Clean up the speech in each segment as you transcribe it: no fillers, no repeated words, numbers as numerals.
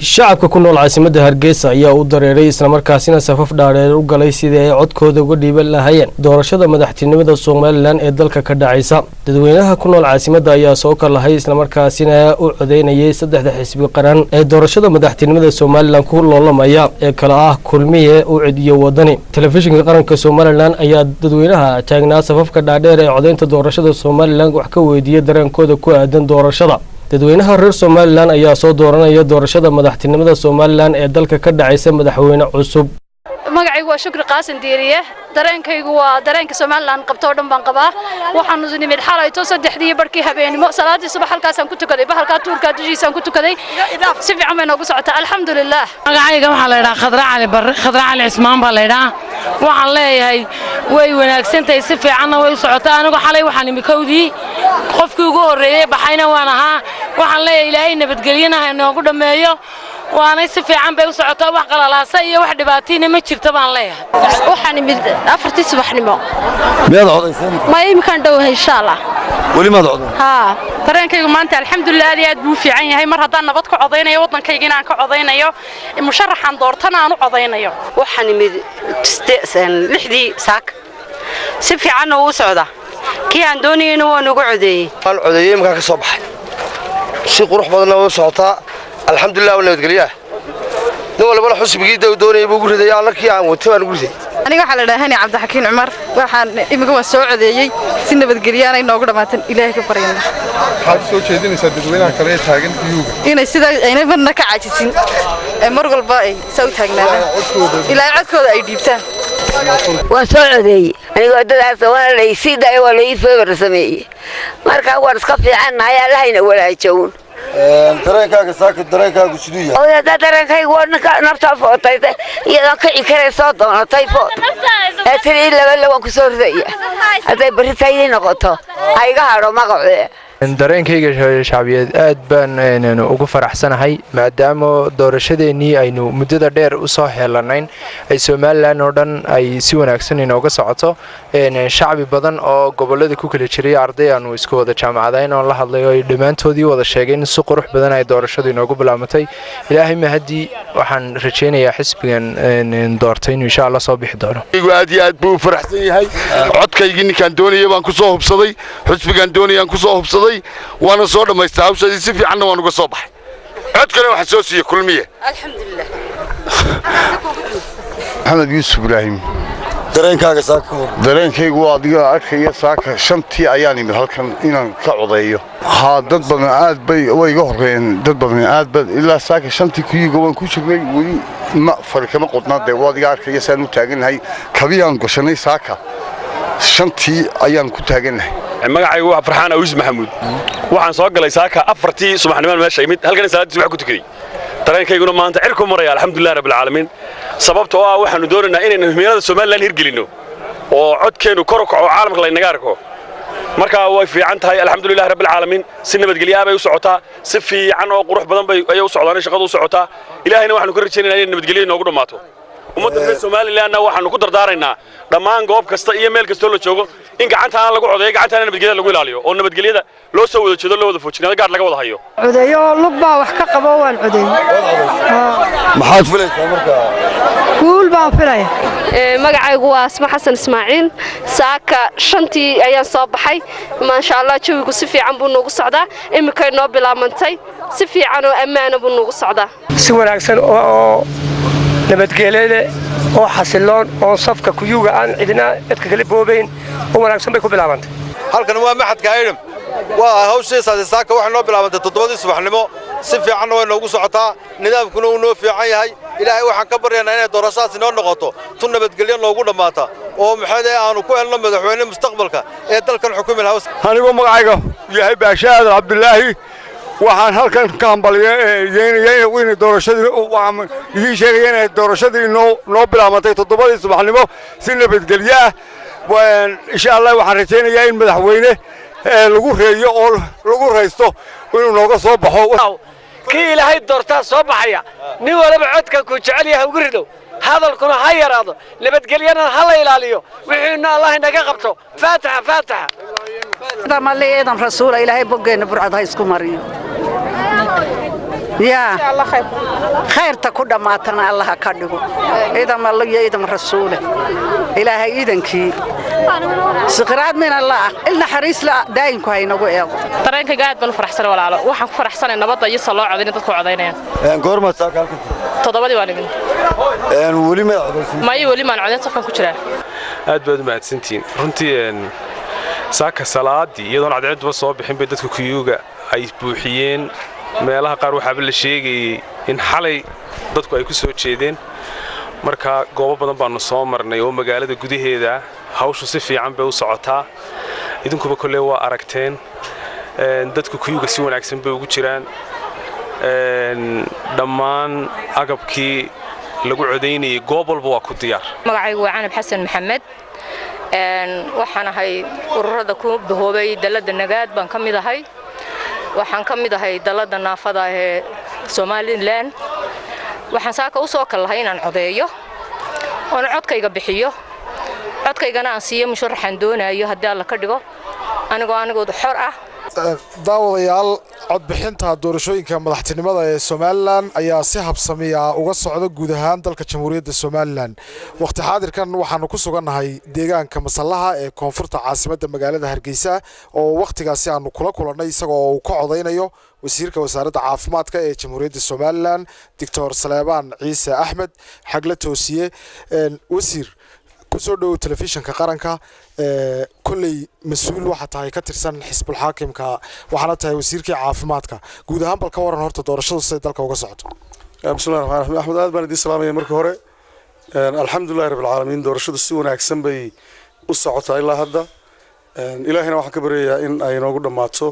Shacabka ku nool caasimadda Hargeysa ayaa u dareeray, islamarkaasina safaf dhaadheer u galay sidii ay codkooda uga dhiiban lahaayeen doorashada madaxtinimada Somaliland ee dalka ka dhacaysa. Dadweynaha ku nool caasimadda ayaa soo kalahay, islamarkaasina u codeynayay saddexda xisbi qaran ee doorashada madaxtinimada Somaliland ku loolamaya ee kala ah Kulmiye, UCID iyo Wadani. Telefishinka Qaranka Somaliland ayaa dadweynaha taagnaa safafka dhaadheer ee codeynta doorashada Somaliland wax ka weydiiyey dareenkooda ku aadan doorashada. Dadweynaha reer Somaliland ayaa soo dooranaya doorashada madaxtinimada Somaliland ee dalka ka dhacaysa madaxweyne cusub. Magacaygu waa Shukri Qaasin Diiriye. Dareenkaygu waa dareenka Somaliland qabto oo dhan baan qabaa. Waxaanu nimid xalayto 3dii barkii habeenimo. Salaadii subax halkaasaan ku tukaday, bahalkaa tuurkaa dushiisaan ku tukaday. Si fiican bay noogu socotaa, alxamdulilah. Magacayga waxaa la idhaha Khadra Cali Barre, Khadra Cali Cismaan baa la idhaha. Waxaan leeyahay way wanaagsantahay, si fiicanna way u socotaa. Anigu xalay waxaan imi 1dii, qofkii ugu horreeyey baxayna waan ahaa. Waxaan leeyahay Ilaahay nabadgelyana ha inoogu dhammeeyo, waanay si fiican bay u socotaa. Wax qalalaasa iyo wax dhibaatiina ma jirto baan leeyahay. Waxaan imid 4tii subaxnimo. Miyaad codayseen? Maya, iminkaan dhowahay, insha Allah. Weli maad codayn? Haa. Dareenkaygu maanta, alxamdulilah, aad iyo aad buu u fiican yahay. Mar haddaan nabad ka codaynayo, waddankayga inaan ka codaynayo, musharaxaan doortana aan u codaynayo. Waxaan imid 6dii saaka, si fiicanna wuu socdaa. Kii aan doonayeyna waan uga codeeyey. Waan codeeyey, iminkaan ka soo baxay. Si qurux badanna way u socotaa, alxamdulilah, waa nabadgelyaah. Nin walibana xusbigii da doonayay buu ugu riday, alla kii aan watay baan ugu riday. Aniga waxaa la dhahaa Hani Cabdixakiin Cumar. Waxaan imika waan soo codeeyey, si nabadgelyaanay noogu dhammaatan Ilaahay ka baryana. Maxaad soo jeedinaysaa dadweynaha kale ee taagan queue-ga? Inay sidaa aynay marna ka caajisin ee mar walba ay saa u taagnaadaan, ilaa codkooda ay dhiibtaan. Waan soo codeeyey anigoo dadaas, waana laysii daayo, waa lai feebar sameeyey. Marka waan iska fiicannahay, Allahayna walaajown. Dareenkaaga saaka, dareenkaagu siduu yahay? Hadda dareenkaygu waa ninka naftaa footay, iyadoon kici karay soo doonatay foot ee tiri in laba laban kusoo ridaya. Hadday barri taydii noqoto, ha iga hadho magacee. Dareenkayga shacbiyeed aad baan ugu faraxsanahay, maadaama doorashadeennii aynu muddada dheer usoo heelanayn ay Somaliland oo dhan ay si wanaagsan inooga socoto. Shacbi badan oo gobolada ku kala jiray, arday aanu isku wada jaamacadayn oon la hadlay oo ay dhammaantoodii wada sheegeen in si qurux badan ay doorashadu inoogu bilaabmatay. Ilaahay mahadii, waxaan rajaynayaa xisbigan doortay inuu insha Allah soo bixi doono. Aad iyo aad buu u faraxsan yahay. Codkaygii ninkaan doonaya baan ku soo hubsaday, xusbigaan doonayaan ku soo hubsaday, waana soo dhammaystay hawshadii, si fiicanna waan uga soo baxay. Codkana waxaa soo siiyey Kulmiye. Alxamdulilah. Maxamed Yuusuf Ibraahim. Dareenkaaga saaka ka hor? Dareenkaygu waa adiga arkaya. Saaka 5tii ayaan imid halkan inaan ka codeeyo. Haa, dad badan aad bay way iga horreeyeen. Dad badan aad ba ilaa saaka 5tii queue-ga waan ku jirnay, weli ma fari kama qodnaa. Dee waa adiga arkaya saan u taagannahay. Kabiyaan gashanay, saaka 5tii ayaan ku taagannahay. Magacaygu waa Farxaan Awiis Maxamuud. Waxaan soo galay saaka 4tii subaxnimaan meesha imid, halkan salaaddii subax ku tukaday. Dareenkayguna maanta cirku maraya, alxamdulilah rabbil caalamiin, sababta oo ah waxaanu doonaynaa inaynu himilada Somaliland hirgelinno oo codkeennu kor u kaco, caalamka laynaga arko. Marka way fiican tahay, alxamdulilah rabbil caalamiin. Si nabadgelyo bay u socotaa, si fiican oo qurux badan bay ayay u socdaan, shaqadu u socotaa. Ilaahayna waxaanu ka rajaynaynaa inay nabadgelyo inoogu dhammaato. Ummadda reer Somalilandna waxaanu ku dardaaraynaa dhammaan goob kasta iyo meel kastoo la joogo in gacantaana lagu codeeyo, gacantaana nabadgelyada lagu ilaaliyo, oo nabadgelyada loo soo wada jeedo, loo wada foojignaado, gaar laga wada hayo. Codeeyo, lug baa wax ka qabo, waan codeeyey. Maxaad filaysaa markaa? Guul baan filaya. Magacaygu waa Asma Xasan Ismaaciil. Saaka 5tii ayaan soo baxay. Maasha Allah, jawigu si fiican buu noogu socdaa. Iminkay noo bilaabmantay, si fiican oo ammaana buu noogu socdaa. Si wanaagsan oo nabadgelyada oo xasiloon oo safka queue-ga aan cidina cidka kala boobayn oo wanaagsan bay ku bilaabantay. Halkan waa maxadka Aydham. Waa hawshiisaasi. Saaka waxay noo bilaabantay 7dii subaxnimo, si fiicanna way noogu socotaa, nidaamkuna uu noo fiican yahay. Ilaahay waxaan ka baryaynaa inay doorashadaasi noo noqoto tu nabadgelyo noogu dhammaata oo maxay aanu ku helno madaxweyne mustaqbalka ee dalkan xukumi lahaa. Anigoo magacayga yahay Baashe Aadan Cabdilaahi, waxaan halkan ka hambalyeynaya inay doorashadii, waxaan idiin sheegaya inay doorashadii noo bilaabantay 7dii subaxnimo si nabadgelyo ah. Insha Allah waxaan rajaynayaa in madaxweyne lagu reeyo oo lagu raysto inuu nooga soo baxo. Kii Ilaahay doortaa soo baxaya. Nin walaba codka ku jecel yahay ugu ridow, hadalkuna ha yaraado, nabadgelyana ha la ilaaliyo, wixiina Allah inaga qabto. Faataxa, faataxa. Eedan rasuula, Ilaahay boggeenna burcad ha isku mariyo. Yaa khayrta ku dhammaatana Allaha ka dhigo, idam Allo iyo idam Rasuule. Ilaahay iidankii siqiraad min Allah il naxariis la daayinku haynagu eego. Dareenkayga aad baan u faraxsanay, walaalo. Waxaan ku faraxsanay nabadda iyo soo loo codaynay, dadku codaynayaan. Goormaad saaka halkan? 7dii baan imid. Weli maad codaysin? Maya, weli maan codayn, safkan ku jiraa. Aad baad u mahadsantihiin. Runtii saaka salaadii iyadoon cadceeduba soo bixin bay dadka kuyuuga ay buuxiyeen. Meelaha qaar waxaaba la sheegayey in xalay dadku ay ku soo jeedeen. Marka goobo badan baannu soo marnay oo magaalada gudaheeda hawshu si fiican bay u socotaa. Idinkuba kolley waa aragteen, dadku kuyuuga si wanaagsan bay ugu jiraan. Dhammaan agabkii lagu codaynayay goob walba waa ku diyaar. Magacaygu waa Canab Xasan Maxamed. Waxaan ahay ururada ku bahoobay dalladda Nagaad baan ka mid ahay. Waxaan ka mid ahay dalladda naafada ee Somalilan. Waxaan saaka u soo kallahay inaan codeeyo oon codkayga bixiyo, codkaygana aan siiyo musharaxaan doonayo, haddii Alla ka dhigo, anigoo anigoodu xor ah. Daawadayaal, codbixinta doorashooyinka madaxtinimada ee Somalilan ayaa si habsamiya uga socda guud ahaan dalka Jamhuuriyadda Somalilan. Wakhti xaadirkan waxaanu ku sugannahay deegaanka Masallaha ee koonfurta caasimadda magaalada Hargeysa, oo wakhtigaasi aanu kula kulannay isagoo uu ka codaynayo wasiirka wasaaradda caafimaadka ee Jamhuuriyadda Somalilan, Doctor Saleebaan Ciise Axmed Xagle Toosiye. Wasiir, kusoo dhowow telefishinka qaranka. Kolley mas-uul waxaa tahay ka tirsan xisbul xaakimka, waxaana tahay wasiirkii caafimaadka. Guud ahaan bal ka waran horta doorashadu siday dalka uga socoto? Bismillahi raxmaan raxiim. Axmed, aad baan idiin salaamaya marka hore. Alxamdulillahi rabbil caalamiin, doorashadu si wanaagsan bay u socotaa ilaa hadda. Ilaahayna waxaan ka baryayaa in ay inoogu dhammaato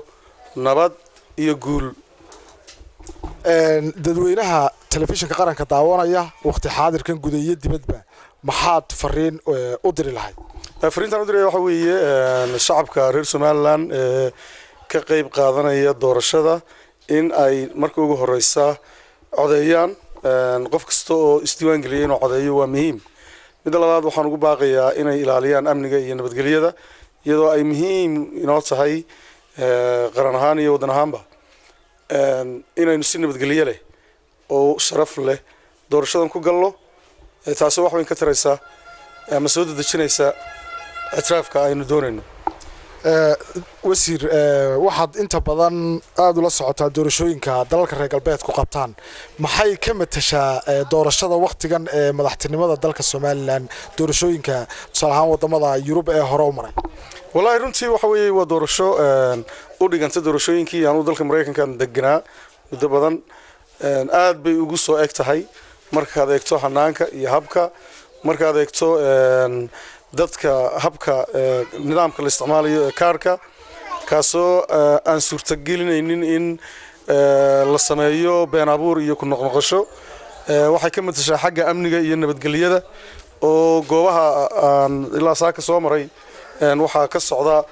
nabad iyo guul. Dadweynaha telefishinka qaranka daawanaya waqti xaadirkan, guda iyo dibadba, maxaad fariin u diri lahayd? Fariintaan u diraya waxa weeye shacabka reer Somaliland ee ka qayb qaadanaya doorashada in ay marka ugu horeysa codeeyaan. Qof kasta oo isdiiwaan geliyay inuu codeeyo waa muhiim. Midda labaad, waxaan ugu baaqayaa inay ilaaliyaan amniga iyo nabadgelyada, iyadoo ay muhiim inoo tahay qaran ahaan iyo waddan ahaanba inaynu si nabadgelyo leh oo sharaf leh doorashadan ku gallo. Taasoo wax weyn ka taraysa ama soo dedejinaysa ictiraafka aynu doonayno. Wasiir, waxaad inta badan aada ula socotaa doorashooyinka dalalka reer galbeedku qabtaan. Maxay ka matashaa doorashada waktigan ee madaxtinimada dalka Somalilan doorashooyinka, tusaale ahaan, wadamada Yurub ee hore u maray? Wallahi runtii waxa weeye waa doorasho u dhiganta doorashooyinkii anuu dalka Maraykankan deganaa muddo badan. Aad bay ugu soo eg tahay markaad eegto hanaanka iyo habka, markaad eegto dadka, habka nidaamka la isticmaalayo ee kaarka, kaasoo aan suurtagelinaynin in la sameeyo been abuur iyo ku noqnoqosho. Waxay ka matashaa xagga amniga iyo nabadgelyada, oo goobaha aan ilaa saaka soo maray waxaa ka socda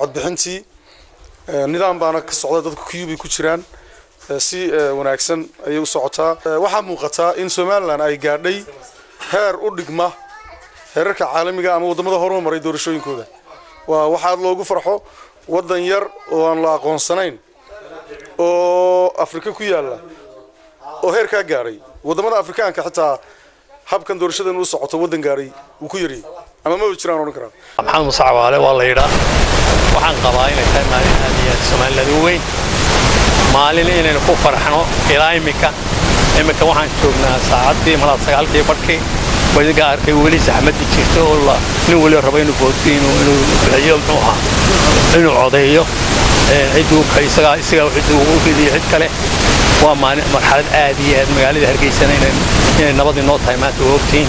codbixintii, nidaam baana ka socda, dadku queue bay ku jiraan, si wanaagsan ayay u socotaa. Waxaa muuqataa in Somaliland ay gaadhay heer u dhigma heerarka caalamiga ama waddamada horumaray doorashooyinkooda. Waa waxaad loogu farxo, waddan yar oo aan la aqoonsanayn oo Afrika ku yaalla oo heerkaa gaadhay. Waddamada Afrikaanka xitaa habkan doorashadan u socoto waddan gaadhay wuu ku yaryahay ama maba jiraan odhan karaa. Maxamed Muuse Cawaale waa la yidhaa. Waxaan qabaa inay tahay maalin aad iyo aad Somaliland u weyn, maalin inaynu ku farxno. Ilaa iminka waxaan joognaa saacaddii malaa 9-kii barhkii. Wadiga arkay weli saxmadii jirto oo la nin weli rabo inuu vote, inuu bixiyo, muxuu ahaa, inuu codeeyo cidduu isagaa cidduu ugu ridiyo cid kale. Waa maalin marxalad aad iyo aad magaalada Hargeysana inay nabad inoo tahay maanta waa ogtihiin.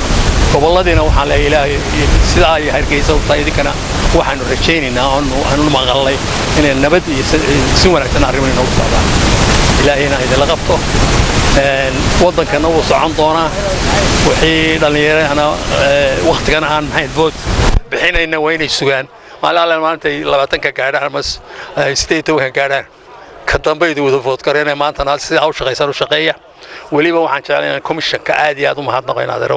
Gobolladiina waxaan leeyahay, Ilaahay sidaa ay Hargeysa u tahay idinkana waxaanu rajaynaynaa aanu maqalnay inay nabad iyo si wanaagsan arrimuhu inoogu socdaan. Ilaahayna idinla qabto. Waddankana wuu socon doonaa. Wixii dhallinyarahana wakhtigan aan maxayd vote bixinayna waa inay sugaan maalin alle maalintay 20-ka gaadhaan ama 18-ka gaadhaan, ka dambaydu wada vote gareynaya. Maantana sida u shaqaysan u shaqeeya. Weliba waxaan jeclay inaan commissionka aad iyo aad u mahadnaqo, in adeer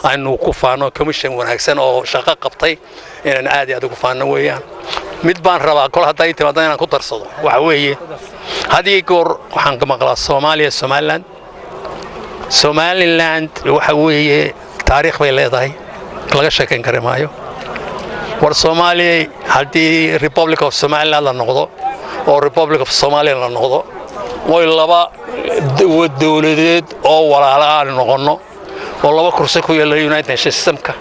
aynu ku faano commission wanaagsan oo shaqo qabtay, inaan aad iyo aad ugu faano weeyaan. Mid baan rabaa kol hadday timaado inaan ku darsado. Waxa weeye, had iyo goor waxaan ka maqlaa Soomaaliya, Somaliland. Somaliland waxa weeye taariikh bay leedahay, laga sheekayn kari maayo. War Soomaaliya, haddii Republic of Somaliland la noqdo oo Republic of Somalia la noqdo, way laba dowladeed oo walaala aan noqonno, oo 2 kursi ku yeelno United Nations systemka,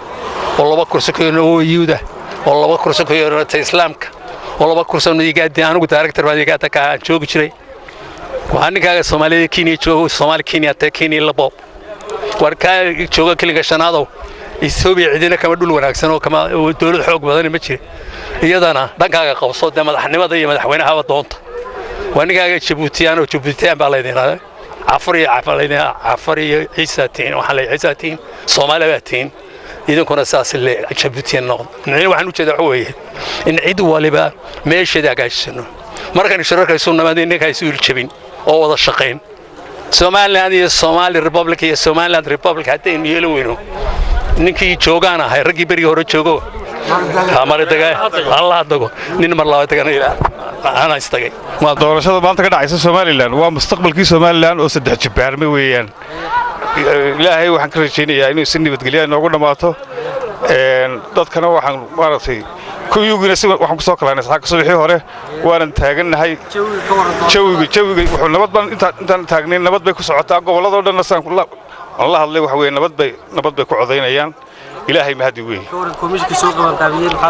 oo 2 kursi ku yeelno OAU-da, oo 2 kursi ku yeelno Islaamka, oo 2 kursi IGAD. Anigu director baan IGAD ka aan joogi jiray. Waxaa ninkaaga Soomaalida Kenya joogo, Soomaali Kenya te Kenya labo. War kaa jooga keliga shanaadow, Ethiopia cidina kama dhul wanaagsan oo kama dowlad xoog badan ma jira. Iyadana dhankaaga qabso dee, madaxnimada iyo madaxweynahaba doonta. Waa ninkaaga Jabuutiyaan oo Jabuutiyaan baa laydin yidhahdaa, Cafar iyo Cafar laydin, Cafar iyo Ciisaa tihiin, waxaa la Ciisaa tihiin, Soomaali baa tihiin idinkuna, saas le Jabuutiyan noqdo. Micnaheedu waxaan u jeedaa waxa weeye in cid waliba meesheeda hagaajisano. Markan shirarka isu namaad, ninka isu iljabin oo wada shaqayn. Somaliland iyo Somali Republic iyo Somaliland Republic haddaynu yeelan weyno, ninkii joogaan ahay raggii berigii hore joogo Allah dago nin mar laba tagana ana istagay. Doorashada maanta ka dhacaysa Somaliland waa mustaqbalkii Somaliland oo saddex jibbaarme weeyaan. Ilaahay waxaan ka rajaynayaa inuu si nabadgelya inoogu dhammaato. Dadkana waxaan maaragtay kuyugina si waxaan kusoo kalaanay saaka subaxii hore, waanan taagannahay. Jawiga wuxuu nabad baan intaan taagnayn, nabad bay ku socotaa. Gobolladoo dhanna saan aan la hadlay waxa weeye nabad bay ku codaynayaan. Ilaahay mahadi weeye.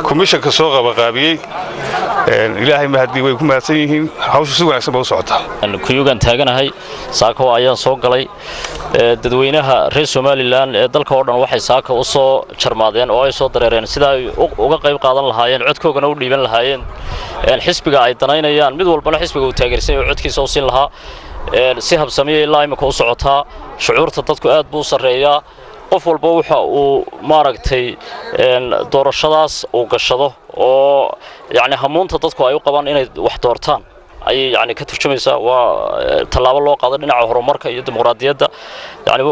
Komishanka soo qabanqaabiyey, Ilaahay mahadi, way ku mahadsan yihiin. Hawshu si wanaagsan ba u socotaa. Kuyugan taaganahay, saako ayaan soo galay. Dadweynaha reer Somaliland ee dalka oo dhan waxay saaka u soo jarmaadeen oo ay soo dareereen sida ay uga qayb qaadan lahaayeen, codkoogana u dhiiban lahaayeen xisbiga ay danaynayaan, mid walbana xisbiga uu taageersan yahay codkiisa u siin lahaa. Si habsamiya ilaa imika u socotaa. Shucuurta dadku aad buu u sarreeyaa. Qof walba waxa uu maaragtay doorashadaas uu gashado oo yacni hamuunta dadku ay u qabaan inay wax doortaan ayay yani ka turjumaysaa. Waa tallaabo loo qaado dhinaca horumarka iyo dimuqraadiyadda, yani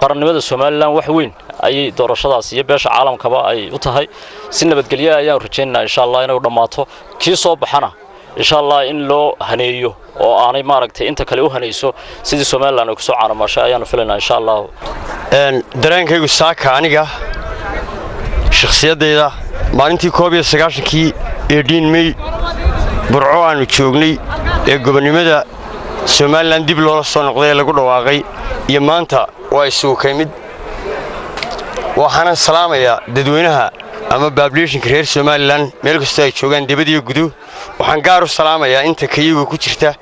qarannimada Somaliland wax weyn ayay doorashadaas iyo beesha caalamkaba ay u tahay. Si nabadgelyo ayaan rajaynaynaa insha Allah inay u dhammaato. Kii soo baxana insha Allah in loo haneeyo oo aanay maaragtay inta kale u hanayso, sidii Somaliland ay kusoo caanamashay ayaanu filaynaa insha Allah. Dareenkaygu saaka, aniga shakhsiyaddayda, maalintii 91-kii ee 18 May Burco aannu joognay ee gobonnimada Somaliland dib loola soo noqday ee lagu dhawaaqay iyo maanta waa isugu kay mid. Waxaanan salaamayaa dadweynaha ama populationka reer Somaliland meel kastoo ay joogaan, dibad iyo gudo. Waxaan gaar u salaamayaa inta kayiga ku jirta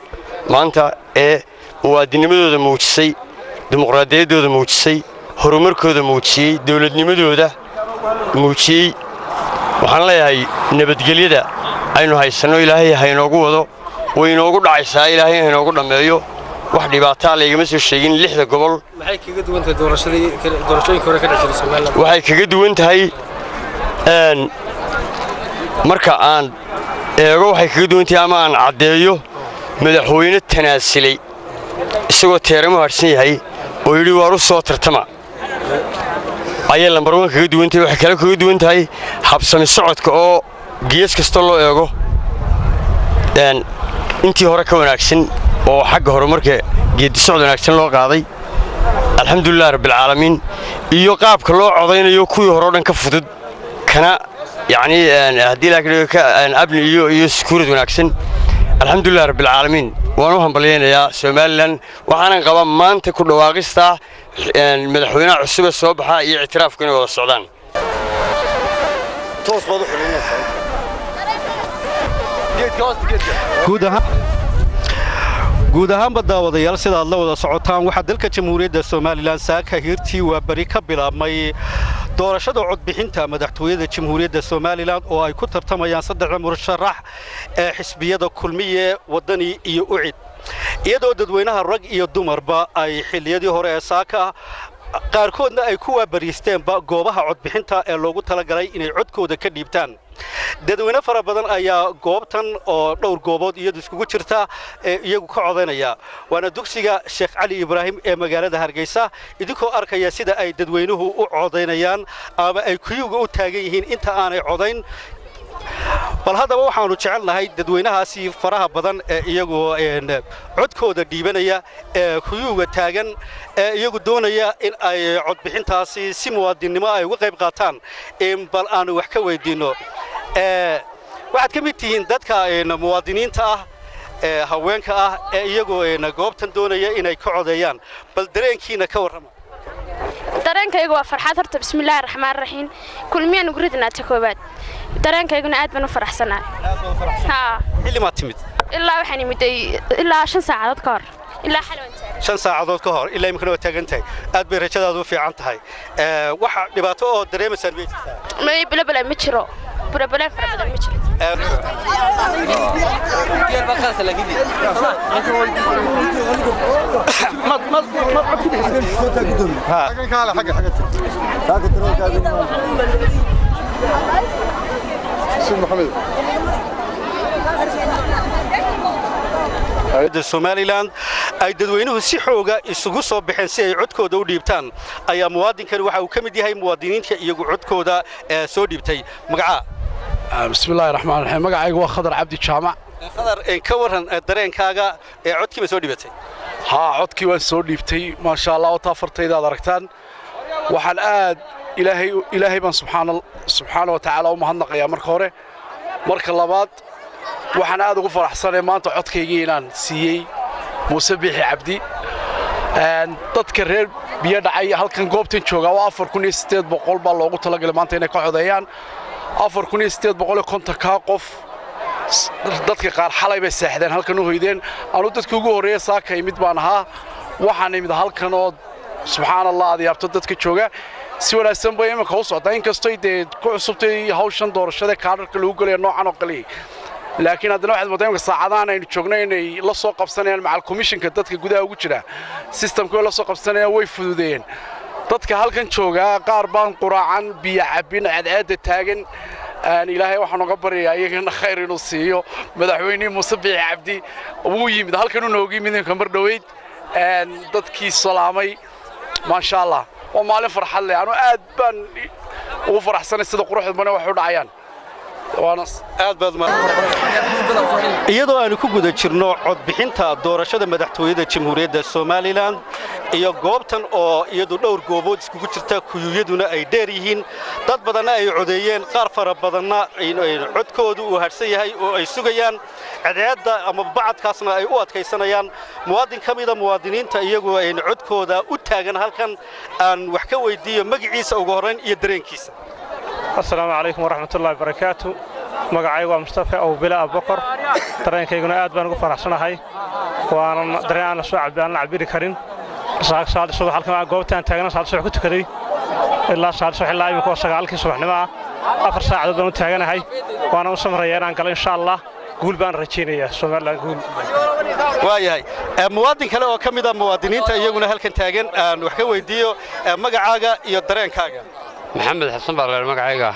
maanta ee muwaadinimadooda muujisay, dimuqraadiyaddooda muujisay, horumarkooda muujiyey, dowladnimadooda muujiyey. Waxaan leeyahay nabadgelyada aynu haysanno Ilaahay ha inoogu wado. Way inoogu dhacaysaa, Ilaahay ha inoogu dhammeeyo. Wax dhibaataa laygama soo sheegin lixda gobol. Waxay kaga duwan tahay, marka aan eego, waxay kaga duwan tahay ama aan caddeeyo, madaxweyne tanaasilay isagoo teeramu hadhsan yahay oo yidhi waar u soo tartama ayay lambar wan kaga duwan tahay. Waxay kale kaga duwan tahay habsami socodka oo gees kasta loo eego intii hore ka wanaagsan, oo xagga horumarka geeddi socod wanaagsan loo qaaday, alxamdulilah rabbilcaalamiin, iyo qaabka loo codaynayo kuwii hore o dhan ka fudud, kana yacnii haddii laa ka abni iyo security wanaagsan. Alxamdulilah rabbilcaalamiin, waan u hambalyaynayaa Somaliland. Waxaanan qabaa maanta ku dhawaaqistaa madaxweynaha cusub ee soo baxa iyo ictiraafku inay wada socdaan. Toos baad u xidhiidhinaysaa geedka hoosta geedka. Guud ahaanba daawadayaal, sidaad la wada socotaan, waxaa dalka Jamhuuriyadda Somaliland saaka hiirtii waa beri ka bilaabmay doorashada codbixinta madaxtooyada Jamhuuriyadda Somaliland oo ay ku tartamayaan saddexda murasharax ee xisbiyada Kulmiye, Waddani iyo UCID, iyadoo dadweynaha rag iyo dumarba ay xilliyadii hore ee saaka qaarkoodna ay ku waabariisteenba goobaha codbixinta ee loogu talagalay inay codkooda ka dhiibtaan. Dadweyne fara badan ayaa goobtan oo dhowr goobood iyadu iskugu jirta ee iyagu ka codaynaya, waana dugsiga Sheekh Cali Ibraahim ee magaalada Hargeysa, idinkoo arkaya sida ay dadweynuhu u codaynayaan ama ay kuyuga u taagan yihiin inta aanay codayn. Bal haddaba waxaannu jecelnahay dadweynahaasi faraha badan ee iyagu codkooda dhiibanaya, ee kuyuuga taagan, ee iyagu doonaya in ay codbixintaasi si muwaadinnimo ay uga qayb qaataan, in bal aanu wax ka weydiinno. Waxaad ka mid tihiin dadka muwaadiniinta ah ee haweenka ah ee iyagu goobtan doonaya inay ka codeeyaan. Bal dareenkiina ka warrama. Dareenkaygu waa farxad horta. Bismillaahi raxmaan raxiim. Kulmiyaan ugu ridnaa ta koowaad. Dareenkayguna aad baan u faraxsanahay. Haa. Xilli maad timid? Ilaa waxaan imiday ilaa 5 saacadood ka hor, ilaa xalay waan taagan. 5 saacadood ka hor ilaa iminkana waa taagan tahay. Aad bay rajadaadu u fiican tahay. Waxa dhibaato oo dareemaysaan may jirtaa? May, bulabula ma jiro, bulabulaan fara badan ma jiro. Somaliland ay dadweynuhu si xooga isugu soo baxeen si ay codkooda u dhiibtaan ayaa muwaadinkan waxa uu ka mid yahay muwaadiniinta iyagu codkooda soo dhiibtay. Magacaa? Bismillahi raxmaan raxiim. Magacaygu waa Khadar Cabdi Jaamac. Khadar, ka warran dareenkaaga ee codkii ba soo dhiibatay? Haa, codkii waan soo dhiibtay, maasha Allah. Oo taa fartayda aad aragtaan. Waxaan aad Ilaahay baan subxaana wa tacaala u mahadnaqayaa marka hore. Marka labaad, waxaan aad ugu faraxsanay maanta codkaygii inaan siiyey Muuse Biixi Cabdi. Dadka reer biyo dhacay halkan goobtan joogaa waa 4800 baa loogu talagalay maanta inay ka codeeyaan. 4850-kaa qof, dadka qaar xalay bay seexdeen, halkan u hoydeen. Anuu dadka ugu horreeya saaka imid baan ahaa. Waxaan imid halkan oo subxaan Allah aad yaabto dadka jooga. Si wanaagsan bay iminka u socdaa, inkastoy dee ku cusubtay hawshan doorashada kaadharka lagu gelaya noocan oo kale, laakiin haddana waxaad moodaa iminka saacadahan aynu joogno inay la soo qabsanayaan macal komishinka dadka gudaha ugu jira systemka way la soo qabsanayaan, way fududeeyeen. Dadka halkan joogaa qaar baan quraacan, biyo cabbin, cadceedda taagan. Ilaahay waxaan uga baryayaa iyagana khayr inuu siiyo. Madaxweynihii Muuse Biixi Cabdi wuu yimid halkan, uu noogu yimid imika mar dhoweyd, dadkii salaamay. Maasha Allah, waa maalin farxad leh. Anu aad baan ugu faraxsanay sida quruxda badan wax u dhacayaan. Iyadoo aanu ku guda jirno codbixinta doorashada madaxtooyada Jamhuuriyadda Somaliland iyo goobtan oo iyadu dhowr goobood iskugu jirta, kuyuuyaduna ay dheer yihiin, dad badanna ay codeeyeen, qaar fara badanna codkoodu uu hadhsan yahay oo ay sugayaan, cadceedda ama bacadkaasna ay u adkaysanayaan, muwaadin ka mida muwaadiniinta iyagu ayna codkooda u taagan halkan aan wax ka weydiiyo magaciisa ugu horrayn iyo dareenkiisa. Asalaamu calaykum waraxmatullahi wabarakaatu. Magacaygu waa Mustafa Awbila Abubakar. Dareenkayguna aad baan ugu faraxsanahay, waanan dareen aan la soo aan la cabiri karin. Saadi subax halkan goobtaan taagana saadi subax ku tukaday, ilaa saadi subax ilaa imika oo 9-kii subaxnimo ah, 4 saacadood baan u taaganahay, waana u samrayaa inaan galo insha Allah. Guul baan rajaynayaa, Somaliland guul. Waayahay, muwaadin kale oo ka mid ah muwaadiniinta iyaguna halkan taagan aan wax ka weydiiyo magacaaga iyo dareenkaaga. Maxamed Xasan baa leer magacayga.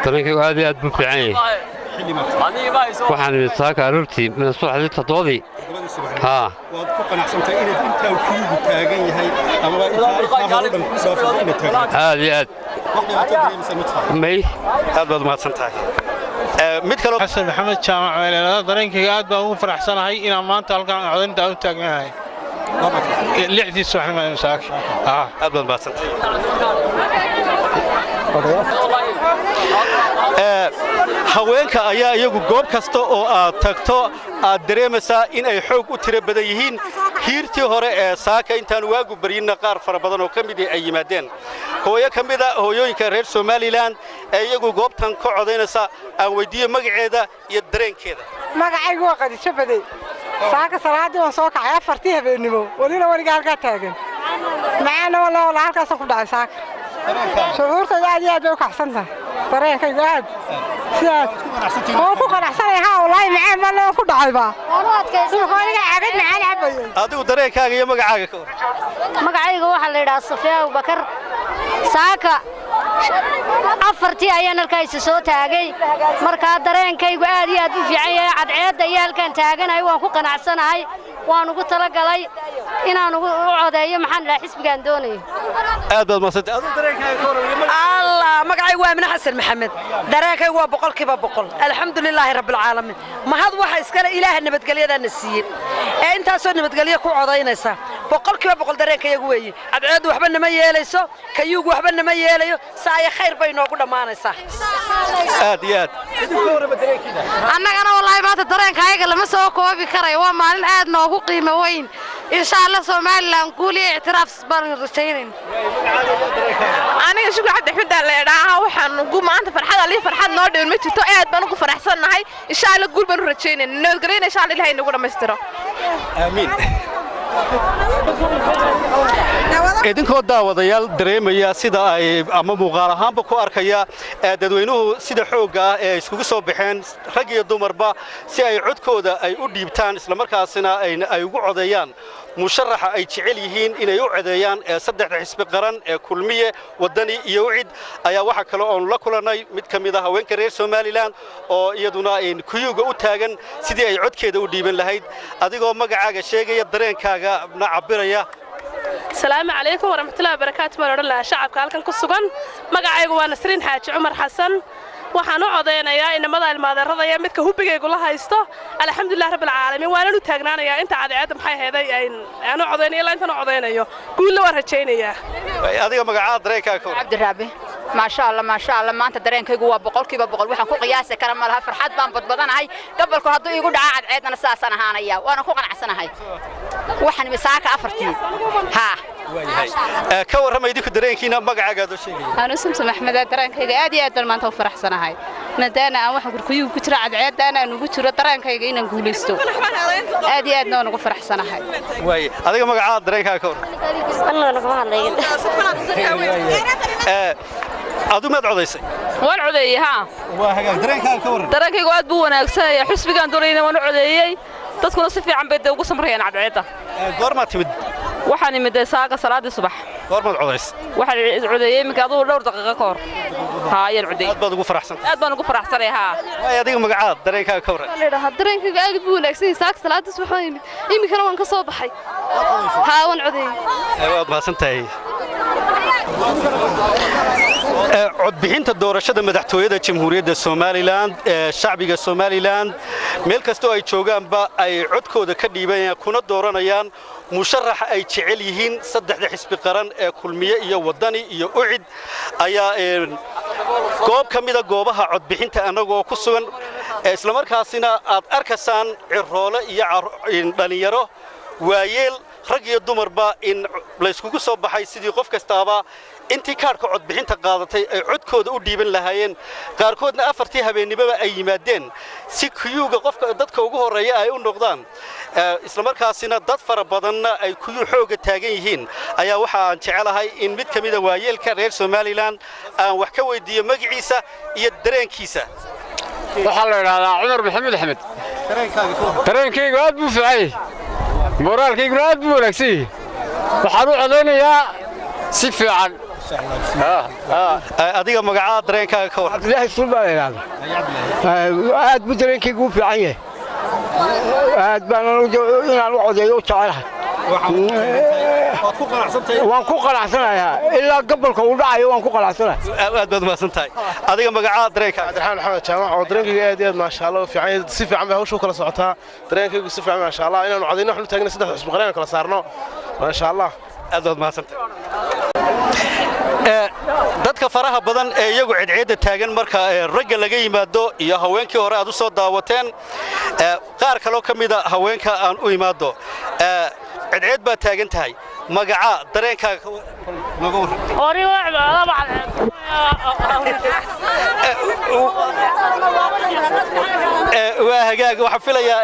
Dareenkaygu aad iyo aad buu fiican yahay. Waxaan imid saaka aroortii min subaxdii 7-dii. Haa. Waad ku qanacsantahay inaad intaa kuyugu taagan yahay amaba intaa hore dhan ku dhaafaysa inaad taagan? Aad iyo aad. Wax dhibaato dareemaysa ma jirto? May. Aad baad mahadsan tahay. Mid kale. Xasan Maxamed Jaamac Weeleelada. Dareenkayga aad baan ugu faraxsanahay inaan maanta halkan codaynta u taagnahay 6-dii subaxnimo saaka. Aad baad mahadsan tahay. Haweenka ayaa iyagu goob kasta oo aad tagto aad dareemaysaa in ay xoog u tiro badan yihiin. Hiirtii hore ee saaka intaan waagu baryinna qaar fara badan oo ka mid ay yimaadeen. Hooyo ka mid a hooyooyinka reer Somaliland ee iyagu goobtan ka codaynaysa aan weydiiyo magaceeda iyo dareenkeeda. Magacaygu waa Qadijo Badey. Saaka salaadii waan soo kacay 4-tii habeennimo, welina weliga halkaa taagan macaana walaa walaa halkaasaan ku dhacay saaka. Shucuurtayda aad iyo aad bay u kacsan tahay. Dareenkaygu aad sidaas oo ku qanacsanay. Haa wallaahi, macaan baa loo ku dhacayba imika aniga caagad macaan cabayay. Adigu dareenkaaga iyo magacaaga ka war? Magacayga waxaa la yidhahaa Safiya Abubakar. Saaka 4-tii ayaan halkaasi soo taagay. Markaa dareenkaygu aad iyo aad u fiican yahay. Cadceedda iyo halkaan taaganahay waan ku qanacsanahay. Waan ugu talagalay inaan ugu codeeyo, maxaan dhahaa, xisbigaan doonayo. Aad baad mahadsantahay. Aduu dareenkaaga ka warram? Allah, magacaygu waa Amine Xasan Maxamed. Dareenkaygu waa 100%. Alxamdulilaahi rabbilcaalamiin. Mahad waxa iskale Ilaaha nabadgelyadaana siiyey ee intaasoo nabadgelyo ku codaynaysa. 100% dareenkayagu weeye. Cadceeddu waxba nama yeelayso, kayuugu waxba nama yeelayo, saaya khayr bay noogu dhammaanaysaa. Aad iyo aad. Annagana wallaahi maanta dareenka ayaga lama soo koobi karayo. Waa maalin aad noogu qiimo weyn. Insha Allah Somaliland guul iyo ictiraaf baan rajaynayn. Aniga Shukri Cabdi Axmed aa leedhaaha. Waxaan ugu maanta farxad alii farxad noo dhown ma jirto. Aad baan ugu faraxsannahay. Insha Allah guul baan u rajaynayna, nabadgelyana insha Allah Ilahay nagu dhammaystiro. Aamiin. Idinkoo daawadayaal dareemaya sida ay ama muuqaal ahaanba ku arkaya dadweynuhu sida xoogga ah ee ay iskugu soo baxeen, rag iyo dumarba, si ay codkooda ay u dhiibtaan, islamarkaasina ay ugu codeeyaan musharaxa ay jecel yihiin inay u codeeyaan ee saddexda xisbi qaran ee Kulmiye, Waddani iyo UCID, ayaa waxaa kale oonu la kulannay mid ka mid ah haweenka reer Somaliland oo iyaduna kuyuuga u taagan sidii ay codkeeda u dhiiban lahayd. Adigoo magacaaga sheegaya, dareenkaaga na cabbiraya. Asalaamu calaykum waraxmatullahi wabarakaatu baan odhan lahaa shacabka halkan ku sugan. Magacaygu waa Nasriin Xaaji Cumar Xasan. Waxaan u codaynayaa inamada ilmaadeeradaya midka hubigaygu la haysto. Alxamdulilah rabbilcaalamiin, waanan u taagnaanayaa inta cadceedda maxay heeday aan u codaynayo ilaa intaan u codaynayo. Guulla waan rajaynayaa. Adiga magacaa, dareenkaaga ka warran? Cabdiraabi. Maasha Allah, maasha Allah, maanta dareenkaygu waa 100%. Waxaan ku qiyaasi kara ma laha. Farxad baan badbadanahay. Gabalku hadduu iigu dhaca cadceedana saasaan ahaanaya, waana ku qanacsanahay. Waxaan misaaka afartii haa. Ka warrama idinku dareenkiina, magacaaga aad oo sheegaya. Anu Samsam Axmed. Dareenkayga aad iyo aad baan maanta u faraxsanahay, maadaana aan waxaan kurkuyuhu ku jiro cadceeddaana aan ugu jiro dareenkayga inaan guulaysto. Aad iyo aadna waan ugu faraxsanahay. Waaye, adiga magacaa, dareenkaaga ka warran? Adu maad codaysay? Waan codeeyey, haa. Waa hagaag. Dareenkaaga ka warran? Dareenkaygu aad buu wanaagsanaya. Xisbigaan doonayna waan u codeeyey. Dadkuna si fiican bay dee ugu samrayaan cadceedda. Goormaad timid? Waxaan imid saaga salaadii subax. Goormaad codaysay? Waxaan codeeyey iminka adugu dhowr daqiiqo ka hor, haa, ayaan codeeyey. Aad baad ugu faraxsantahay? Aad baan ugu faraxsanay, haa. Waay, adiga magacaad, dareenkaaga ka warran? Leedaha dareenkayga aad buu wanaagsan yahay. Saaka salaadii subax waan imid, iminkana waan ka soo baxay. Haa, waan codeeyey. Waad mahadsantahay. Codbixinta doorashada madaxtooyada Jamhuuriyadda Somaliland ee shacbiga Somaliland meel kastoo ay joogaanba ay codkooda ka dhiibanayaan kuna dooranayaan musharaxa ay jecel yihiin saddexda xisbi qaran ee Kulmiye iyo Waddani iyo UCID, ayaa goob ka mida goobaha codbixinta annagoo ku sugan, islamarkaasina aad arkaysaan ciroole iyo dhallinyaro, waayeel, rag iyo dumarba in layskugu soo baxay sidii qof kastaaba intii kaadhka codbixinta qaadatay ay codkooda u dhiiban lahaayeen. Qaarkoodna afartii habeennimoba ay yimaadeen si kuyuuga qofka dadka ugu horreeya ay u noqdaan, islamarkaasina dad fara badanna ay kuyuu xoogga taagan yihiin, ayaa waxa aan jecelahay in mid ka mida waayeelka reer Somaliland aan wax ka weydiiyo magaciisa iyo dareenkiisa. Waxaa la idhaahdaa Cumar Maxamed Axmed. Dareenkaygu aad buu fiicay, moraalkayguna aad buu wanaagsan yahay. Waxaan u codaynayaa si fiican. Adiga magacaa, dareenkaaga ka warran? Cabdilaahi Suul baa la idhaahdaa. Aad buu dareenkaygu u fiican yahay. Aad baan inaan u codeeyo u jecelahay. Waan ku qanacsanayaa ilaa gobolka uu dhacayo, waan ku qanacsanahay. Aad baad mahadsan tahay. Adiga magacaa, dareenkaaga? Cabdiraxmaan Maxamed Jaamac. Oo dareenkayga aad iyo aad, maasha Allah, u fiican yahay. Si fiican bay hawsha u kala socotaa. Dareenkaygu si fiican, maasha Allah. Inaanu codayno waxaanu taagna saddex xisbi qaran kala saarno, maasha Allah. Aad baad mahadsan tahay. Dadka faraha badan ee iyagu cidciidda taagan marka ragga laga yimaado iyo haweenkii hore aad u soo daawateen, qaar kaloo ka mida haweenka aan u imaado. Cidciid baad taagan tahay. Magaca, dareenkaaga nooga warran. Waa hagaag. Waxaan filayaa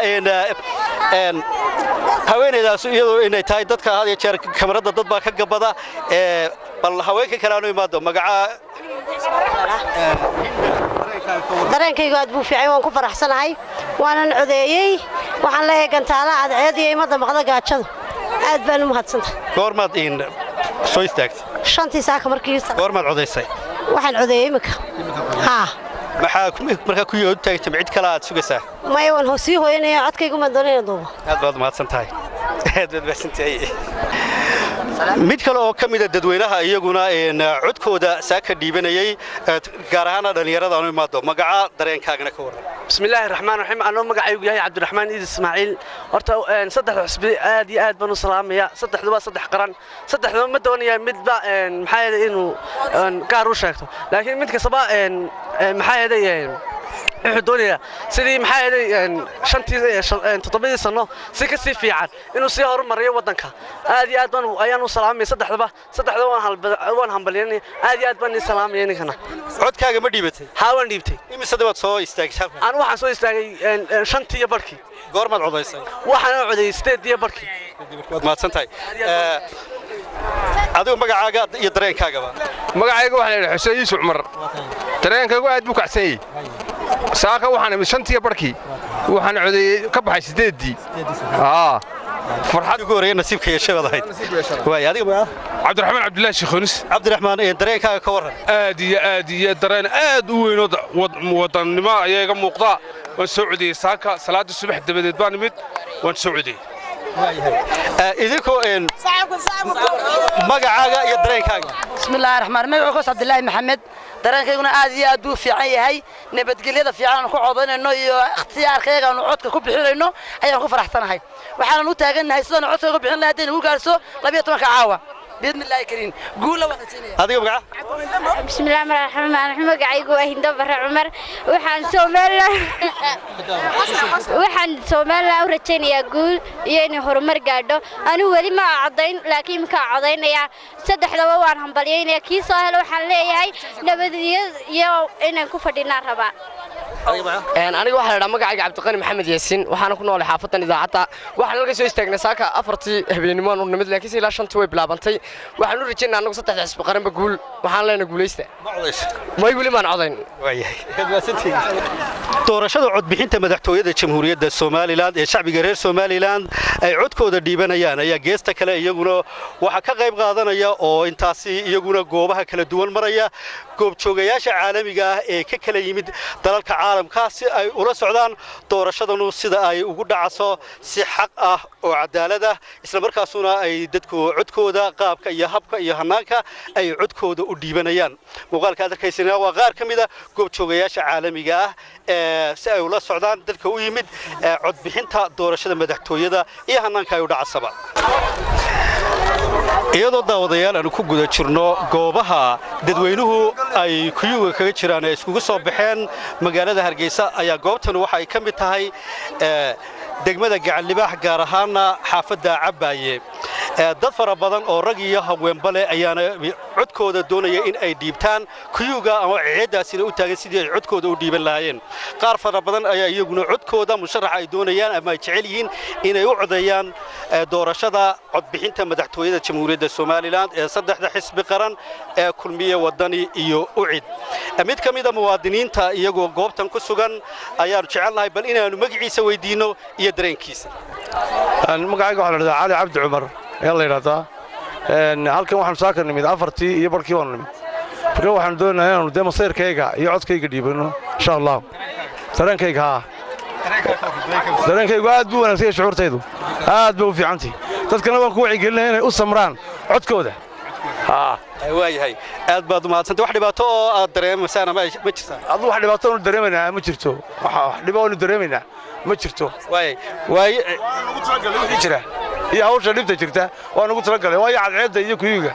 haweenaydaas iyadu inay tahay dadka had iyo jeer kamarada dad baa ka gabada. Bal haweenka kale aanu imaado. Magaca? Dareenkaygu aad buu fiican, waan ku faraxsanahay, waanan codeeyey. Waxaan leeyahay gantaalaha cadceed iyo imadda maqda gaajadu. Aad baan u mahadsantahay. Goormaad in soo istaagtay? Shantii saaka markii. Goormaad codaysay? Waxaan codeeyey iminka, haa. Maxaa markaa ku yood taagtay? Cid kale aad sugaysaa? Maya, waan sii hooyanaya. Codkaygu maan doonayna duubo. Aad baad mahadsan tahay. Aad baad mahadsantahay. Mid kale oo ka mida dadweynaha iyaguna codkooda saaka dhiibanayay, gaar ahaana dhallinyarada aanu imaado. Magaca, dareenkaagana ka warran. Bismillaahi raxmaan raxiim. Anoo magacaygu yahay Cabdiraxmaan Iid Ismaaciil. Horta saddexda xisbi aad iyo aad baan u salaamaya. Saddexdu waa saddex qaran. Saddexdaba ma doonaya midba maxaa yeelay inuu gaar u sheegto, laakiin mid kastaba maxaa yeelay wuxuu doonayaa sidii maxaa yeelay shantii toddobadii sano si ka sii fiican inuu sii horumariyo waddanka. Aad iyo aad baan ayaan u salaamaya saddexdaba. Saddexdaba waan hambalyanaya. Aad iyo aad baan ii salaamaya ninkana. Codkaaga ma dhiibatay? Haa, waan dhiibtay. Imisada baad soo istaagtay halkan? Aan waxaan soo istaagay 5:30. Goormaad codaysay? Waxaan codeeyey 8:30. Waad mahadsan tahay. Adigu magacaaga iyo dareenkaagaba? Magacayga waxaa la yidhaha Xuseen Yuusuf Cumar. Dareenkaygu aad buu kacsan yahay. Saaka waxaan imid 5:30, waxaan codeeyey ka baxay 8-dii. Farxad ugu horeeya nasiibka yeeshay baad ahayd. Waay, adiga magaca? Cabdiraxmaan Cabdilaahi Sheekhonis. Cabdiraxmaan, dareenkaaga ka warran. Aad iyo aad iyo dareen aad u weyn oo wadannimo ayaa iga muuqda. Waan soo codeeyey saaka, salaada subax dabadeed baan imid, waan soo codeeyey. Idinkoo magacaaga iyo dareenkaaga? Bismillahi raxmaan. Magacaygu Koos Cabdilaahi Maxamed. Dareenkayguna aad iyo aad buu fiican yahay. Nabadgelyada fiican aan ku codaynayno iyo ikhtiyaarkayaga aanu codka ku bixinayno ayaan ku faraxsanahay. Waxaanan u taagannahay sidaan codka uga bixin lahay hadday nagu gaarso 12-ka caawa, biidni illaahi kariim. Guulla waan rajaynaya. Adiga magaca? Bismillahi raxmaan raxiim. Magacaygu waa Hindo Bare Cumar. Waxaan Somaliland u rajaynayaa guul iyo inay horumar gaadho. Anigu weli ma codayn, laakiin iminkaa codaynayaa. Saddexdaba waan hambalyaynaya. Kii soo helo waxaan leeyahay nabadyo iyo inaan ku fadhinaan rabaa. Aniga waxaa la idhaha magacayga Cabdiqani Maxamed Yaasiin. Waxaana ku noolay xaafadan Idaacadda. Waxaan halka soo istaagnay saaka 4-tii habeenimo aanu nimid, laakiinse ilaa 5-tii way bilaabantay. Waxaan u rajaynaa annagu saddexda xisbi qaranba guul. Waxaan leenahay guulaysta. May, weli maan codayn. Doorashada codbixinta madaxtooyada Jamhuuriyadda Somaliland ee shacbiga reer Somaliland ay codkooda dhiibanayaan ayaa geesta kale iyaguna waxaa ka qayb qaadanaya oo intaasi iyaguna goobaha kala duwan maraya goobjoogayaasha caalamiga ah ee ka kala yimid dalalka caalamka, si ay ula socdaan doorashadanu sida ay ugu dhacaso si xaq ah oo cadaalad ah, islamarkaasuna ay dadku codkooda qaabka iyo habka iyo hanaanka ay codkooda u dhiibanayaan. Muuqaalka aad arkaysana waa qaar ka mid a goobjoogayaasha caalamiga ah ee si ay ula socdaan dadka u yimid codbixinta doorashada madaxtooyada iyo hanaanka ay u dhacasaba. Iyadoo daawadayaal aanu ku guda jirno goobaha dadweynuhu ay kuyuga kaga jiraan ee iskugu soo baxeen magaalada Hargeysa, ayaa goobtan waxa ay ka mid tahay degmada Gacanlibaax, gaar ahaana xaafadda Cabbaaye. Dad fara badan oo rag iyo haweenba leh ayaana codkooda doonaya in ay dhiibtaan, kuyuga ama ceeddaasina u taagan sidii ay codkooda u dhiiban lahaayeen. Qaar fara badan ayaa iyaguna codkooda musharaxa ay doonayaan ama ay jecel yihiin inay u codeeyaan doorashada codbixinta madaxtooyada Jamhuuriyadda Somaliland ee saddexda xisbi qaran ee Kulmiye, Wadani iyo UCID. Mid ka mida muwaadiniinta iyagoo goobtan ku sugan ayaanu jecelnahay bal inaannu magaciisa weydiinno iyo dareenkiisa. Magacayga waxaa la dhahdaa Cali Cabdi Cumar ayaa la yidhahdaa. Halkan waxaanu saaka nimid 4:30 baanu nimid. Marka waxaanu doonayaa inaanu dee masayrkayga iyo codkayga dhiibano, insha Allah. Dareenkayga, haa, dareenkaygu aad buu wanaagsan yahay. Shucuurtaydu aad bay u fiicantahay. Dadkana waan ku wacyigelinaya inay u samraan codkooda. Waayahay, aad baad umahadsantay. Wax dhibaato oo aad dareemaysaan ma jirtaa? Adu wax dhibaato oonu dareemaynaa ma jirto. Wax dhibo oonu dareemaynaa ma jirto. Waay. Jira iyo hawsha dhibta jirta waa nagu talagalay, waayo cadceedda iyo kuyuga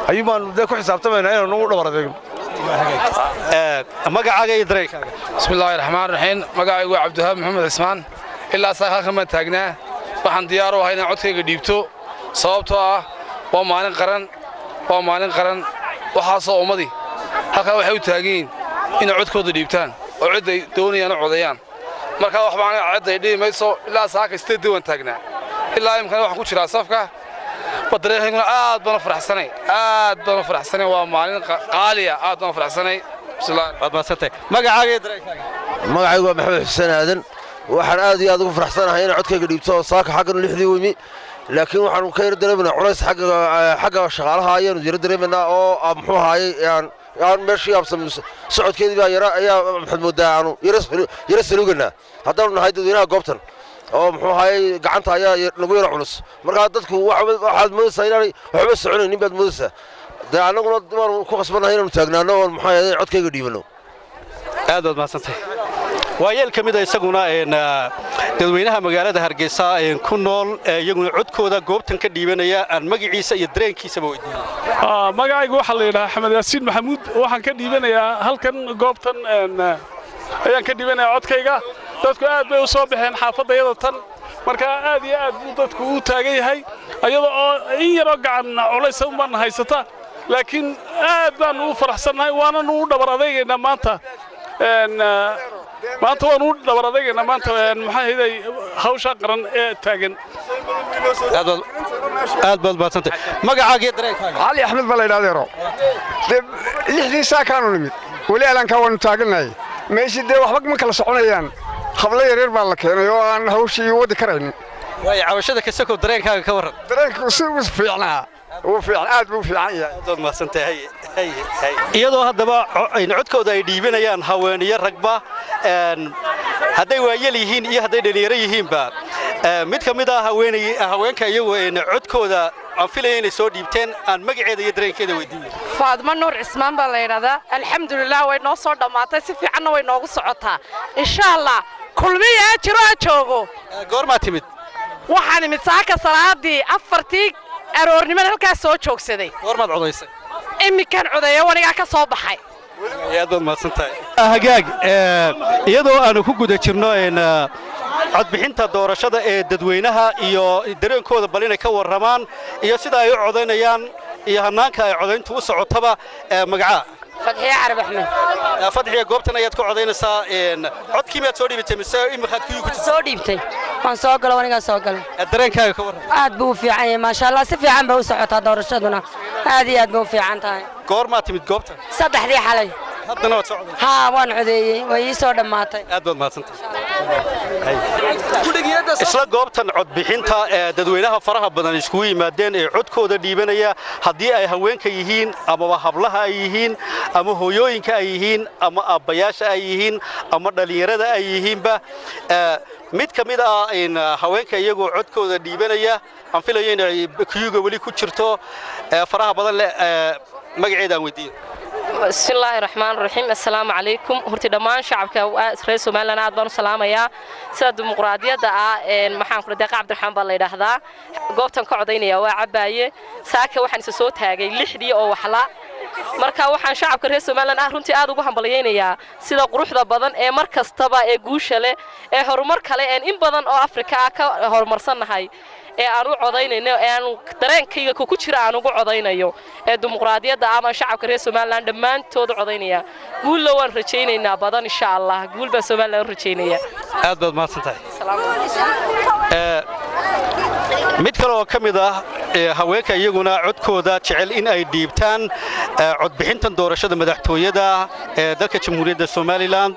ayuu baanu dee ku xisaabtamaynaa inaanu nagu dhabar adeegno. Magacaaga iyo dareenkaaga? Bismillahi raxmaan raxiim. Magacaygu waa Cabdiwahaab Maxamed Cismaan. Ilaa saaka halkan baan taagnaa. Waxaan diyaar u ahay inaan codkayga dhiibto, sababtoo ah waa maalin qaran, waa maalin qaran. Waxaasoo ummadii halkaa waxay u taagan yihiin inay codkooda dhiibtaan oo cidday doonayaan u codeeyaan. Markaa waxba aniga cidday dhihi mayso. Ilaa saaka 8-dii waan taagnaa, ilaa imkana waxaan ku jiraa safka. Dareenkayguna aad baan u faraxsanay, aad baan u faraxsanay. Waa maalin qaaliya, aad baan u faraxsanay. Waad mahadsantahay. Magacaaga iyo dareenkaaga? Magacaygu waa Maxamed Xuseen Aadan. Waxaan aad iyo aad ugu faraxsanahay inaan codkayga dhiibto oo saaka xaggan 6-dii weymi, laakiin waxaanu ka yar dareemaynaa culays xagga shaqaalaha ayaanu yara dareemaynaa oo muxuu ahaayey aan meeshii absam socodkeedii baa yara ayaa maxaad moodaa aanu yara saluuganaa haddaanu nahay dadweynaha goobtan. Oo muxuu ahaayey, gacanta ayaa nagu yara culus. Markaa dadku waxaad moodaysaa inaanay waxba soconaynin baad moodaysaa. Dee annaguna waanu ku khasbannahay inaanu taagnaano oon muxuu ahaayey codkayga dhiibanno. Aad baad mahadsantahay. Waa yeel ka mid a isaguna dadweynaha magaalada Hargeysa ku nool, iyaguna codkooda goobtan ka dhiibanaya, aan magaciisa iyo dareenkiisaba weydiiyey. Magacaygu waxaa la yidhahaa Axmed Yaasiin Maxamuud. Waxaan ka dhiibanayaa halkan, goobtan ayaan ka dhiibanayaa codkayga. Dadku aad bay u soo baxeen xaafadda iyada tan. Marka aad iyo aad buu dadku u taagan yahay, iyada oo in yaroo gacan culaysa unbaan haysata, laakiin aad baanu u faraxsannahay, waananu u dhabar adaygaynaa maanta. Maanta waanu u dhabar adaygaynaa maanta, maxaa hayday, hawshaa qaran ee taagan. Aad baad mahadsantahay. Magacaaga iyo dareenkaaga? Cali Axmed baa la yidhahdeero. Dee 6dii saakaanu nimid, weli alaankaa waanu taagannahay meeshii. Dee waxba ma kala soconayaan, hablo yaryar baa la keenay oo aan hawshii wadi karaynin. Waayo, cabashada ka sokow, dareenkaaga ka warran? Dareenku si uu fiicnaa, wuu fiican, aad buu u fiican yahay. Aad baad mahadsantahay. Haye, haye. Iyadoo haddaba codkooda ay dhiibanayaan haweeniyo ragba, hadday waayel yihiin iyo hadday dhallinyaro yihiinba, mid ka mid ah haweenay haweenka iyagu codkooda aan filaya inay soo dhiibteen, aan magaceeda iyo dareenkeeda weydiiyey. Faadmo Nuur Cismaan baa la yidhahdaa. Alxamdulilah, way noo soo dhammaatay, si fiicanna way noogu socotaa, insha Allah. Kulmiya ha jiro, ha joogo. Goormaa timid? Waxaan imid saaka salaadii 4tii aroornimada, halkaas soo joogsaday. Goormaad codaysay? Iminkaan codeeyo, wanigaa ka soo baxay. Aad baad mahadsan tahay. Hagaag, iyadoo aanu ku guda jirno codbixinta doorashada ee dadweynaha iyo dareenkooda bal inay ka warramaan iyo sida ay u codaynayaan iyo hannaanka ay codayntu u socotaba, magacaa? Fadxiye Carab Axmed. Fadxiya, goobtan ayaad ku codaynaysaa. Codkii miyaad soo dhiibatay mise imikaad kuyuu ku Soo dhiibtay, waan soo galo, anigaa soo galay. Dareenkaaga ka warran? Aad buu u fiican yahay, maasha Allah. Si fiican bay u socotaa doorashaduna, aad iyo aad bay u fiican tahay. Goormaa timid goobtan? 3dii xalay. Haddana waad soo codaysay? Haa, waan codeeyey, way ii soo dhammaatay. Aad baad mahadsantahay. Isla goobtan codbixinta ee dadweynaha faraha badan iskugu yimaadeen ee codkooda dhiibanaya, haddii ay haweenka yihiin amaba hablaha ay yihiin ama hooyooyinka ay yihiin ama aabbayaasha ay yihiin ama dhallinyarada ay yihiinba, mid ka mid ah haweenka iyagoo codkooda dhiibanaya, aan filayo inay kuyuga weli ku jirto faraha badan leh, magaceeda aan weydiiyo. Bismillaahi raxmaan raxiim. Assalaamu calaykum. Horti dhammaan shacabka reer Somaliland aad baan u salaamayaa. Sida dimuqraadiyadda ah, maxaan ku Deeqa Cabdiraxmaan baa la yidhaahdaa. Goobtan ka codaynaya waa Cabaaye. Saaka waxaan isa soo taagay 6dii oo waxla. Marka waxaan shacabka reer Somaliland ah runtii aad ugu hambalyaynayaa sida quruxda badan ee mar kastaba ee guusha leh ee horumar kale een in badan oo Afrika ah ka horumarsannahay ee aan u codaynayno, ee aan dareenkayga ku jira aan ugu codaynayo ee dimuqraadiyadda ah baan shacabka reer Somaliland dhammaantood u codaynaya. Guulna waan rajaynaynaa badan, insha Allah. Guul baan Somaliland u rajaynaya. Aad baad mahadsan tahay. Mid kale oo ka mid ah haweenka iyaguna codkooda jecel in ay dhiibtaan codbixintan doorashada madaxtooyada ee dalka Jamhuuriyadda Somaliland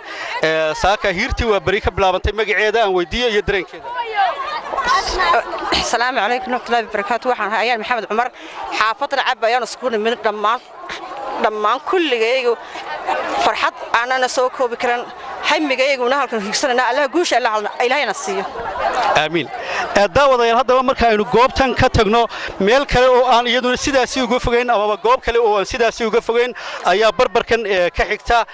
saaka hiirtii waa beri ka bilaabantay, magaceeda aan weydiiyo iyo dareenkeeda. Asalaamu calaykum waraxmatullahi wabarakaatu. Waxaan ahay Ayaan Maxamed Cumar. Xaafadda Cab ayaan isku nimid. Dhammaan dhammaan kulligaygu farxad aanana soo koobi karan, hamigayguna halkan higsanana. Allah guusha Ilaahayna siiyo. Aamiin. Daawadayaal, haddaba marka aynu goobtan ka tagno, meel kale oo aan iyaduna sidaasi uga fogayn amaba goob kale oo aan sidaasi uga fogayn ayaa barbarkan ka xigta,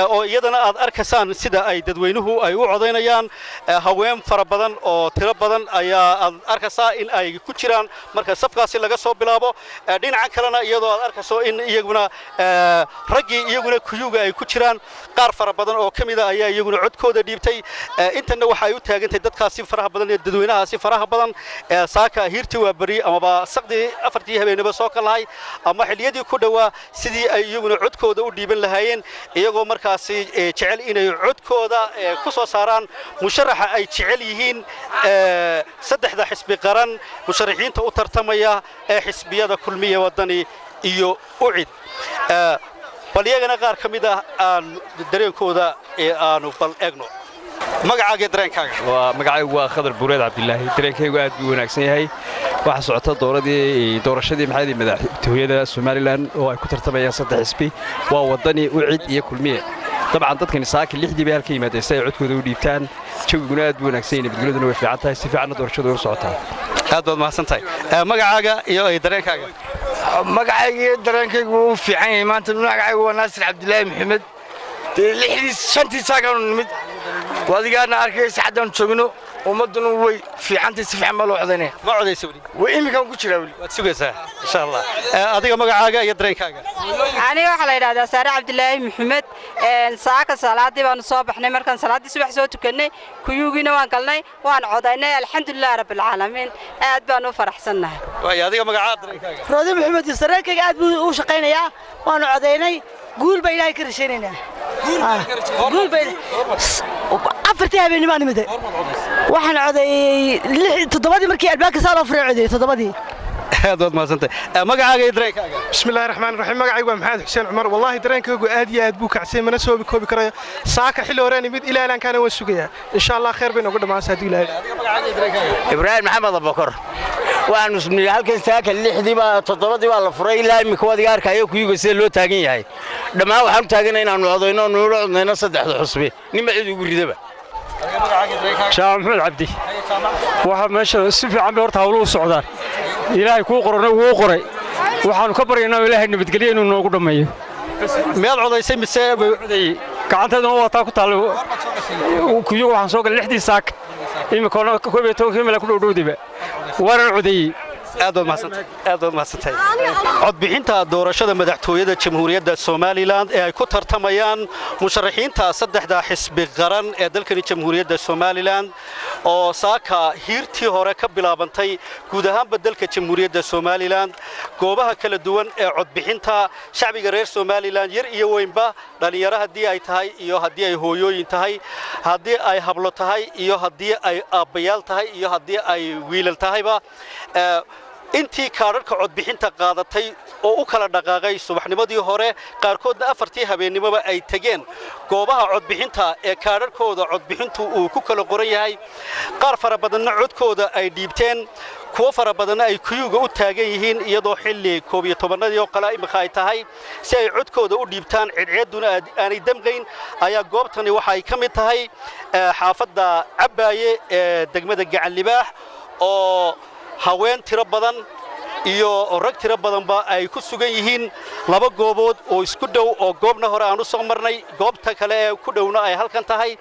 oo iyadana aad arkaysaan sida ay dadweynuhu ay u codaynayaan. Haween fara badan oo tiro badan ayaa aad arkaysaa in ay ku jiraan marka safkaasi laga soo bilaabo. Dhinaca kalena iyadoo aad arkayso in iyaguna raggii iyaguna kuyuga ay ku jiraan, qaar fara badan oo ka mida ayaa iyaguna codkooda dhiibtay. Intanna waxa ay u taagantahay dadkaasi faraha badan ee dadweynahaasi faraha badan ee saaka hiirtii waa beri amaba saqdii 4tii habeenaba soo kalahay ama xilliyadii ku dhowaa, sidii ay iyaguna codkooda u dhiiban lahaayeen, iyagoo markaasi jecel inay codkooda ku soo saaraan musharaxa ay jecel yihiin, saddexda xisbi qaran musharaxiinta u tartamaya ee xisbiyada Kulmiya, Wadani iyo UCID. Bal iyagana qaar ka mid ah aan dareenkooda ee aanu bal eegno. Magacaaga, dareenkaaga? Waa magacaygu waa Khadar Buureed Cabdilaahi. Dareenkaygu aad buu wanaagsan yahay. Waxaa socota dooradii doorashadii maxayadii madaxtooyada Somaliland oo ay ku tartamayaan saddex xisbi, waa Wadani, UCID iyo Kulmiye. Dabcan dadkani saaka 6dii bay halka yimaadeen si ay codkooda u dhiibtaan. Jawiguna aad buu wanaagsan yahay, nabadgelyaduna way fiican tahay, si fiicanna doorashadu way u socotaa. Aad baad mahadsan tahay. Magacaaga iyo dareenkaaga? Magacayga iyo dareenkaygu wuu fiican yahay maanta. Magacaygu waa Naasir Cabdilaahi Maxamed. Dee 6dii, 5tii saakaanu nimid, wadigaana arkaysa xaddaan joogno. Ummadduna way fiicantay, si fiican baa loo codaynaya. Ma codaysa weli? Way, iminkaan ku jiraa weli. Waad sugaysaa, insha Allah. Adiga magacaaga iyo dareenkaaga? Aniga waxaa la yidhahdaa Saare Cabdilaahi Maxamed. Saaka salaadii baanu soo baxnay. Markaan salaaddii subax soo tukannay, kuyuugiina waan galnay, waan codaynay. Alxamdulilah rabbilcaalamiin, aad baan u faraxsannahay. Waay, adiga magacaaga, dareenkaaga? Roodi Maxamed. Dareenkayga aad buu u shaqaynayaa. Waanu codaynay, guul baa Ilaahay ka rashaynaynaa. Guul baa. 4tii habeennimaan nimide. Waxaan codeeyey 7dii, markii albaabka saa loo furay codeeyey 7dii. Aad baad mahadsantahay. Magacaaga iyo dareenkaaga? Bismillahi raxmaan raxiim. Magacaygu waa Maxamed Xuseen Cumar. Wallaahi dareenkaygu aad iyo aad buu kacsay, mana soo koobi karayo. Saaka xilli horeen imid, ilaa ilaankaana waan sugayaa. Insha Allah khayr bay noogu dhammaanaysaa haddii Ilaahay. Ibraahim Maxamed Abakor. Waxaanu isnii halkan saaka 6dii baa, 7dii baa la furay. Ilaa imika wadiga arkaayo kuyuga sida loo taagan yahay. Dhammaan waxaanu taaganay inaannu codayno, nuula codnayno saddexda xusbi, ninba cid ugu ridaba. Jaamac Maxamed Cabdi. Waxa meesha si fiican bay horta hawluhu socdaan. Ilaahay kuu qorona wuu qoray. Waxaanu ka baryaynaa Ilaahay nabadgelyo inuu noogu dhammeeyo. Miyaad codaysay mise? Gacanteeduna waa taa ku taalla kuyuga. Waxaan soo galay 6dii saaka, imikoona 11kii meel ku dhowdhowdayba waanan codeeyey. Aad baad mahadsantahay, aad baad mahadsantahay. Codbixinta doorashada madaxtooyada Jamhuuriyadda Somaliland ee ay ku tartamayaan musharaxiinta saddexda xisbi qaran ee dalkani Jamhuuriyadda Somaliland, oo saaka hiirtii hore ka bilaabantay guud ahaanba dalka Jamhuuriyadda Somaliland, goobaha kala duwan ee codbixinta, shacbiga reer Somaliland yar iyo weynba, dhallinyaro haddii ay tahay iyo haddii ay hooyooyin tahay, haddii ay hablo tahay iyo haddii ay aabbayaal tahay iyo haddii ay wiilal tahayba, intii kaadharka codbixinta qaadatay oo u kala dhaqaaqay subaxnimadii hore, qaarkoodna 4tii habeennimoba ay tegeen goobaha codbixinta ee kaadharkooda codbixintu uu ku kala qoran yahay, qaar fara badanna codkooda ay dhiibteen, kuwo fara badanna ay kuyuga u taagan yihiin, iyadoo xilli 11-adii oo kale imika ay tahay, si ay codkooda u dhiibtaan, cidceedduna aanay damqayn, ayaa goobtani waxa ay ka mid tahay xaafadda Cabbaaye ee degmada Gacan Libaax, oo haween tiro badan iyo rag tiro badanba ay ku sugan yihiin laba goobood oo isku dhow, oo goobna hore aan u soo marnay, goobta kale ee ku dhowna ay halkan tahay.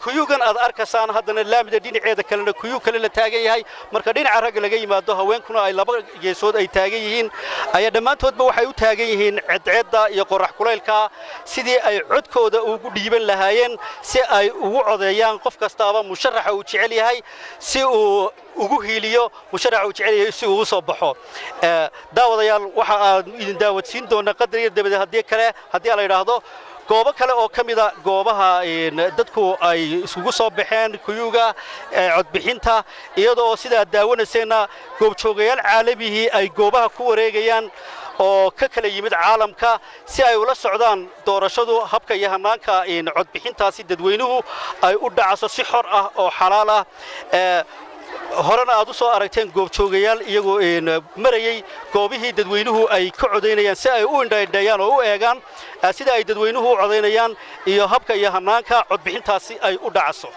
Kuyugan aad arkaysaan haddana laamida dhinaceeda kalena kuyug kale la taagan yahay. Marka dhinaca ragga laga yimaado, haweenkuna ay laba geesood ay taagan yihiin, ayaa dhammaantoodba waxay u taagan yihiin cedceedda iyo qorax kulaylka sidii ay codkooda ugu dhiiban lahaayeen, si ay ugu codeeyaan qof kastaaba musharaxa uu jecel yahay, si uu ugu hiiliyo musharaxa uu jecel yahay si uu u soo baxo. Daawadayaal, waxa aan idin daawadsiin doonaa qadar yar dabadeed, haddii kale haddii la yidhaahdo, goobo kale oo ka mida goobaha dadku ay isugu soo baxeen kuyuga codbixinta, iyadoo sidaa daawanayseena goobjoogayaal caalamihii ay goobaha ku wareegayaan oo ka kala yimid caalamka, si ay ula socdaan doorashadu habka iyo hannaanka codbixintaasi dadweynuhu ay u dhacaso si xor ah oo xalaal ah. Horena aad u soo aragteen goobjoogayaal iyagoo marayey goobihii dadweynuhu ay ka codaynayaan, si ay u indhaindheeyaan oo u eegaan sida ay dadweynuhu u codaynayaan iyo habka iyo hannaanka codbixintaasi ay u dhacaso.